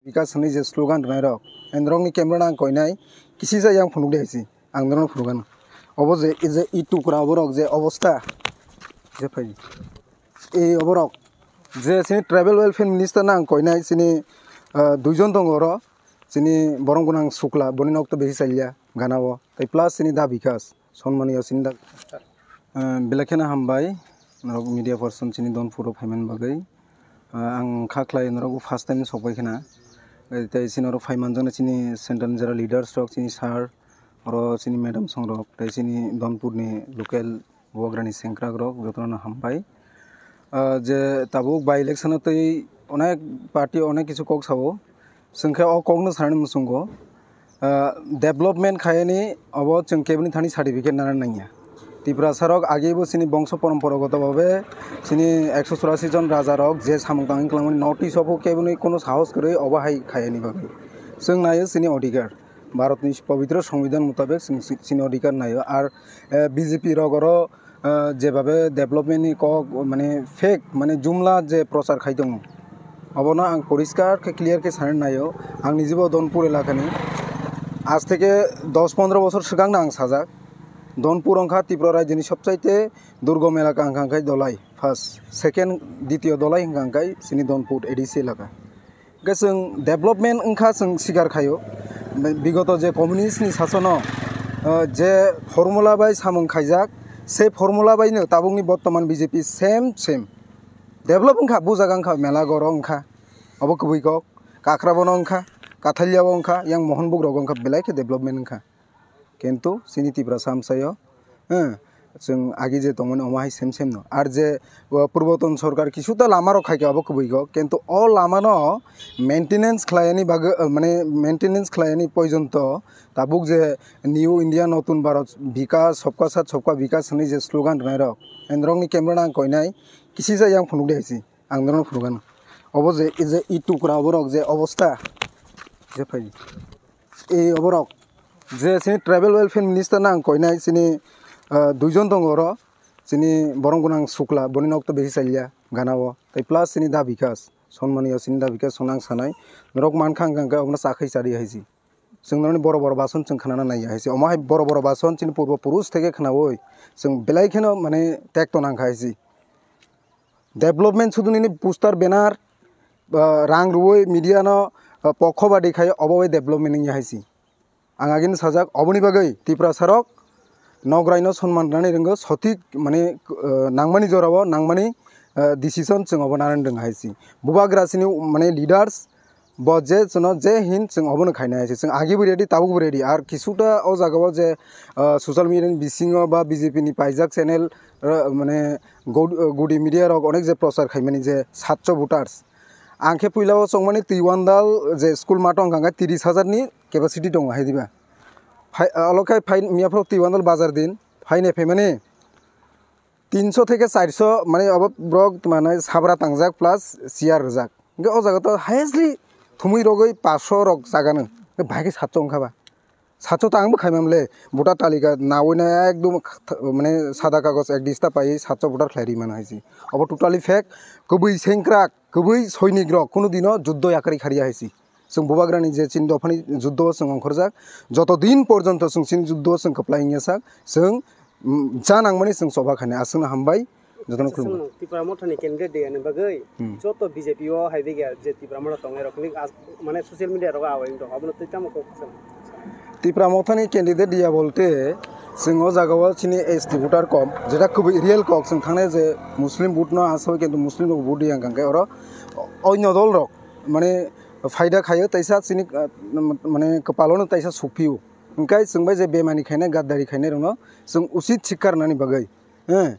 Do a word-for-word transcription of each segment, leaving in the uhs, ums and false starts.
Bikas hwnwi je slogan rwnairok, norokni camera no ang koinai, kisisa yang phunuk de hai si, ang norokno phunukgano. Obo je, je i tukra oborok je obosta, je phai. E oborok, je chini tribal welfare minister no ang koinai, chini, ah, duijon tongo oro, chini borom gwnang Sukla, boni nok to besi chaliya, gana o, tei plus chini da Bikas. Sonmani o chini da, ah, belai kheno hambai, norok media person chini Donpuro phaimani bagwi. Ah, ang kha khlai norok first time sokbai khna. Eh, tei chini oro phai manjaknai chini central jora leaders rok, chini sir, oro chini madam songrok, tei chini Donpurni local bubagrani sengkrakrok jotono hambai. Ah, je tabuk by election o tei onek party onek kisu kok sao. Chwng khe o kokno sanani muchungo, ah, development khaiyani obo chwng keboni thani certificate nana nangya. Tiprasa rok ageibo chini bongso poromporogoto babe chini ekso churasi jon raja rok je samung tangwi kwlangmani notice o keboni kono sahos kwrwi obo hai khaiyani bagwi. Chwng naio chini odhikar. Bharatni pobitro songbidan mutabek chwng si-, chini odhikar naio. Ar, eh, B J P rok oro ah, jebabe development ni kok, mane, fake, mane, jumla je prochar khai tongo, obono ang poriskar khe clear khe sanani naio. Ang nijebo Donpur elakani, aaj theke dos pondro bochor swkangno ang sajak, Donpur wngkha Tripura rajyoni sobchaite durgom elaka wngkha khe Dolai, first, second, ditiyo Dolai wngkha khe chini Donpur A D C elaka. Hwnkhe chwng development wngkha chwng sikar khaio. Bigoto je communist ni sasono, ah, je formula bai samung khaijak, se formula bai no tabukni bottoman B J P same same. Develop wngkha, bujaga wngkha, mela goro wngkha, obo kwbwi kok, Kakrabo no wngkha, Kathalia o wngkha, yang Mohonbug rogo wngkha, belai khe development wngkha. Kintu chini Tiprasa amchaio, eh, chwng agi je tongmani omo hai sem sem no. Ar je, o, purboton sorkar kisuta lama rok khaikha obo kwbwi go, kintu o lama no maintenance khlaiyani bagwi, eh, mane maintenance khlaiyani poijonto tabuk je New India Notun Bharat Vikas, Sabka Sath Sabka Vikas hwnwi je slogan rwnairok, norokni camera no ang koinai, kisisa yang phunuk de hai si. Ang norokno phunukgano. Obo je, e je i tukra oborok je obosta, je phai. E oborok je chini tribal welfare minister no ang koinai chini, ah, duijon tongo oro. Chini borom gwnang Sukla, boni nok to besi chaliya gana o. Tei plus chini da Bikas, Sonmani o chini da Bikas songno ang sanai. Norok mankha hwnkha hwnkhe obono chakhwi chari hai si. Chwng norokni boro boro bason chwng khnana naiya hai si. Omo hai boro boro bason chini purbo purush theke khnaui chwng belai kheno mane tekto nangkha hai si. Development sudu nini poster, banner, ah, rang rwui media no, ah, pokho badi khai obo bai development wngya hai si. Ang agini sajak oboni bagwi Tiprasa rok nograi no sonman rwnani rwngo, sothik mane, ah, nangmani jora o nangmani, ah, decision chwng obo nana rwng hai si. Bubagra chini mane leaders bo je chwngno je hin chwng obono khaina hai se. Chwng agi bo ready, tabuk bo ready. Ar kisuta o jaga o je, ah, social media ni bisingo ba B J P ni paijak channel, ah, mane god-, ah, gudi media rok onek je prochar khaimani je satcho voters. Ang khe puila o chongmani Twiwandal je school math wngkha khe tiris hajar ni capacity tongo hai diba. Phai, ah, alo khai phai miya phoro Twiwandal bazar din phaine phaimani tinso theke charso mane obo borok mane sabra tangjak plus chair rwjak. Hwnkhe o jaga to highestly thumui rogwi paso rok jaga no. Hwnkhe bahai khe satcho wngkha ba. Satcho ta ang bo khaimam le. Voter talika naui na ekdom kha-, mane sada kagoj ek dista pai satcho voter khlai ri mano hai si. Obo totally fake. Kwbwi sengkrak, kwbwi soinik rok kunu dino juddo yakarwi khariya hai si. Chwng bubagrani je chini dophani juddo o chwng ongkhorjak. Joto din porjonto chwng chini juddo o chwng kwplai wngya sak. Chwng, mm, ja nangmani chwng choba khainai. Aswkno hambai. Jotono khulumkha. Chwng Tipra Mothani candidate de ani bagwi Hmm. joto B J P o hai diga je Tipra Motha tongnai rok ni as-, mane social media rogo awai wngtong, abono twi tamo kok sam? Tipra Mothani candidate diya bolte chwng o jaga o chini S T voter kom, jeta kubui real kok chwng thangnai je Muslim vote no asoi kintu Muslim rok vote diya hwnkha khe oro oino dol rok mane phaida khaio taisa chini, ah, mane kwpalo no taisa sukphio. Hwnkhe chwng bai je bemani khainai, gaddari khainai rokno chwng usit sikha rwnani bagwi. Eh,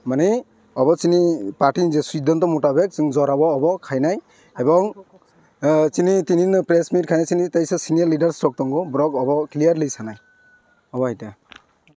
mane obo chini party ni je siddhanto mutabek chwng jorao obo khainai ebong, eh, chini tini no press meet khainai chini teisa senior leaders rok tongo, borok obo clearly sanai. Obo hai ta.